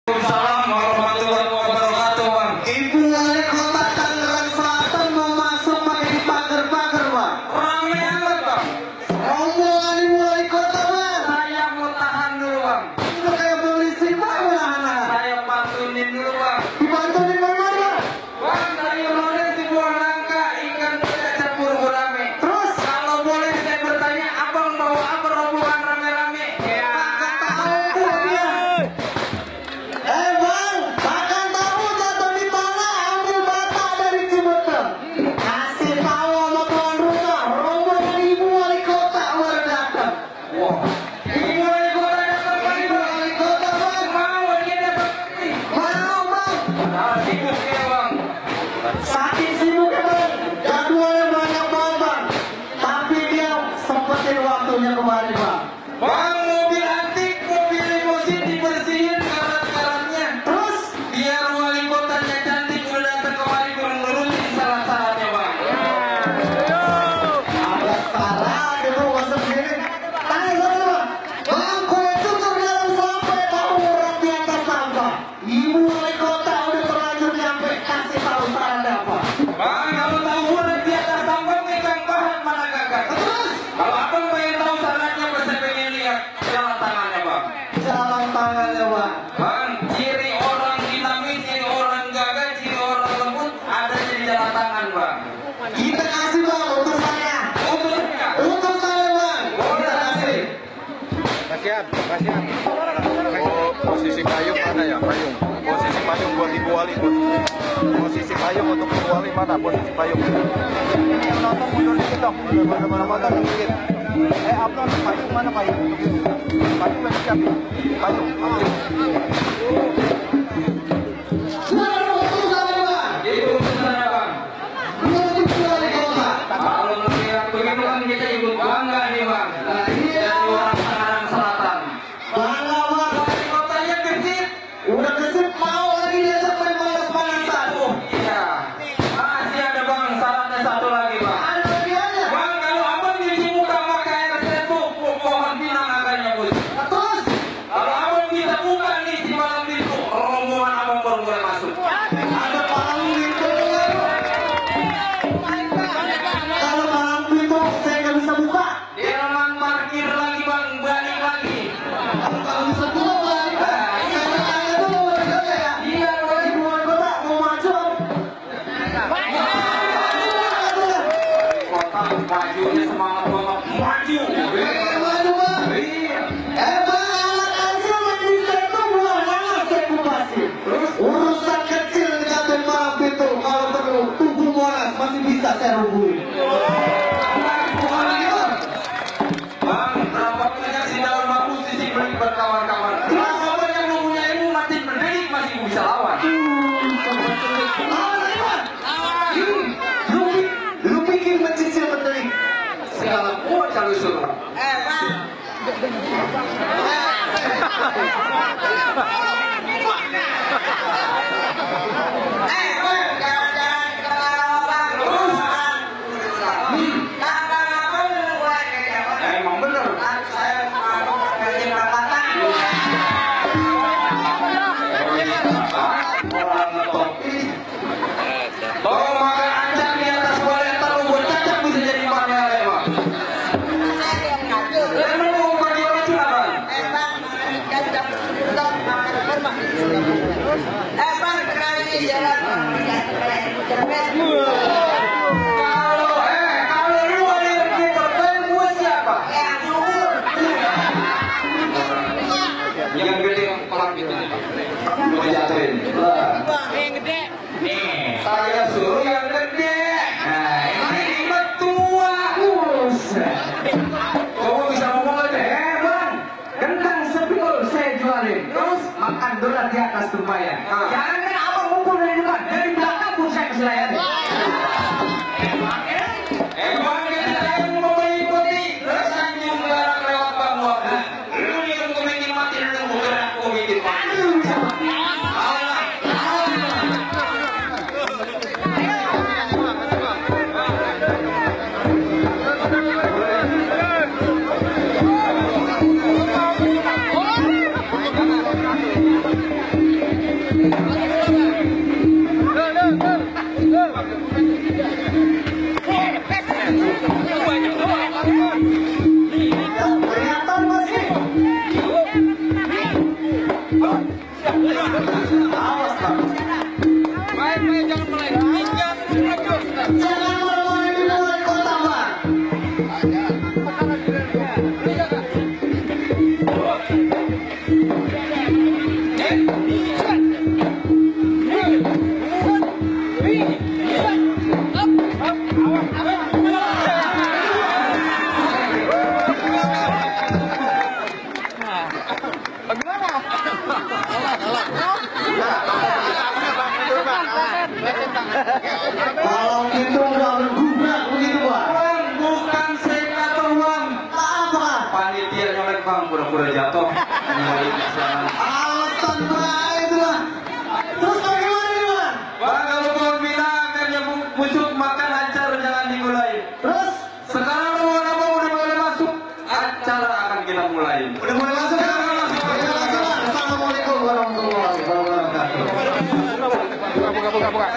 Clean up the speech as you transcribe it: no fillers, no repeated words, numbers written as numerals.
Assalamualaikum warahmatullahi wabarakatuh, Bang. Ibu wali kota Tangerang Selatan mau masuk pakai pagar-pagar, Bang. Rame amat, Bang. Rombongan ibu wali kota, Bang. Saya mau tahan dulu, Bang. Itu kayak polisi, Bang. Saya pantunin dulu, Bang. Dibantu di mana, Bang? Bang, dari mana si buah nangka ikan tidak campur gurame. Terus? Kalau boleh saya bertanya, abang bawa apa rombongan rame-rame? Ya. Tahu dia. Bang, makan tahu jatuh di mana? Ambil bata dari Cibotem. Kasih tahu sama tuan rumah, rombongan ibu wali kota baru datang. Wah. Ibu wali kota datang, Bang. Ibu wali kota, Bang. Mau dia datang. Mau, Bang. Padahal sibuk dia, Bang. Saking sibuknya, Bang. Jadwalnya banyak banget, Bang. Tapi dia sempetin waktunya kemarin, Bang. Bang, mobil antik, mobil limosin dibersihin karat-karatnya. Terus? Biar wali kotanya cantik udah datang kemari kurang nurutin syarat-syaratnya, Bang. Ada salah, dia mau masuk sini. Tanya saya, Bang. Bang, kue tutur dalam sampai tahu orang di atas sampah. Ibu wali kota udah terlanjur nyampe, kasih tahu syaratnya apa. Bang, kalau tahu udah di atas tambang megang bahan mana gagak. Terus? Kalau abang pengen tahu syaratnya, saya pengen lihat jalan tangannya, Bang. Jalan tangannya, Bang. Bang, ciri orang dinamis, ciri orang gagah, ciri orang lembut ada di jalan tangan, Bang. Kita kasih, Bang, untuk saya. Umurnya. Untuk saya, Bang. Kita kasih. Kasihan. Posisi payung mana ya? Payung. Posisi payung buat ibu wali. Posisi payung untuk ibu wali mana? Posisi payung. Nonton mundur dikit dong. Nonton dikit. Upload payung mana payung? Payung lagi siap. Payung. Benar, untuk saya, Bang. Itu urusannya, Bang. Menuju ibu wali kota. Kalau melihat begitu kan kita ikut bangga nih, Bang. Nah, iya. Dari orang Tangerang Selatan. Bangga, Bang. Wali kotanya gesit. Udah kesip mau lagi diajak main panas-panasan. Oh iya. Masih ada, Bang, syaratnya satu lagi, Bang. Ada lagi aja. Bang, kalau abang nyuci muka pakai air setu, pohon pinang agaknya, Bos. Terus? Kalau abang bisa buka nih si malam itu, rombongan abang baru mulai masuk. Ada palang pintu. Kalau palang pintu saya nggak bisa buka. Dia memang parkir lagi, Bang, balik lagi. Kalau bisa buka, Bang. Saya tanya dulu, Bang, ya. Iya, Bos. Ibu wali kota mau maju. Kota majunya semangat banget, maju. Maju, Bang. Iya. Bang, anak kecil main di situ buang hangat saya kupasin. Urusan kecil dikatain palang pintu. Kalau perlu tunggu Monas masih bisa saya rubuhin. Bang, berapa banyak si daun bambu sisi beli berkawan-kawan. Berapa banyak lu punya ilmu mati berdedik masih bisa lawan. Lu pikir mencicil beterik? Segala kuat kalau suruh. Emang bener. Orang ngetop. Tolong makan ancak di atas boleh taruh buat cacak bisa jadi mana Bang. Emang mau bagi orang curang. Kalau lu ada yang terbaik buat siapa? Yang gede yang kolam itu. Mau jatuhin. Yang gede. Nih, saya suruh yang gede. Nah, ini tua. Kamu bisa ngomong aja, Bang. Kentang sepikul saya jualin. Terus makan dolar di atas tumpayan. Jangan kan abang ngumpul dari depan, dari belakang pun saya kasih layani. Emang kita yang mau mengikuti tersanjung barang lewat bang waktu. Lu yang gue bikin mati, lu bukan aku bikin mati. Allah. Awas Bang. Baik, jangan mulai. Jangan maju. Jangan mulai dimulai kota Bang. Kalau gitu nggak berguna begitu Bang. Bang, bukan sekator bang. Apa? Panitia nyolek bang, pura-pura jatuh. Nyolek di sana. Alasan baik itu Bang. Terus bagaimana nih Bang? Bang, kalau mau bilang akhirnya busuk makan acar jangan digulai. Terus Sekarang lu udah boleh masuk, acara akan kita mulai. udah mulai masuk ya? Udah masuk Bang. Assalamualaikum warahmatullahi wabarakatuh. Buka.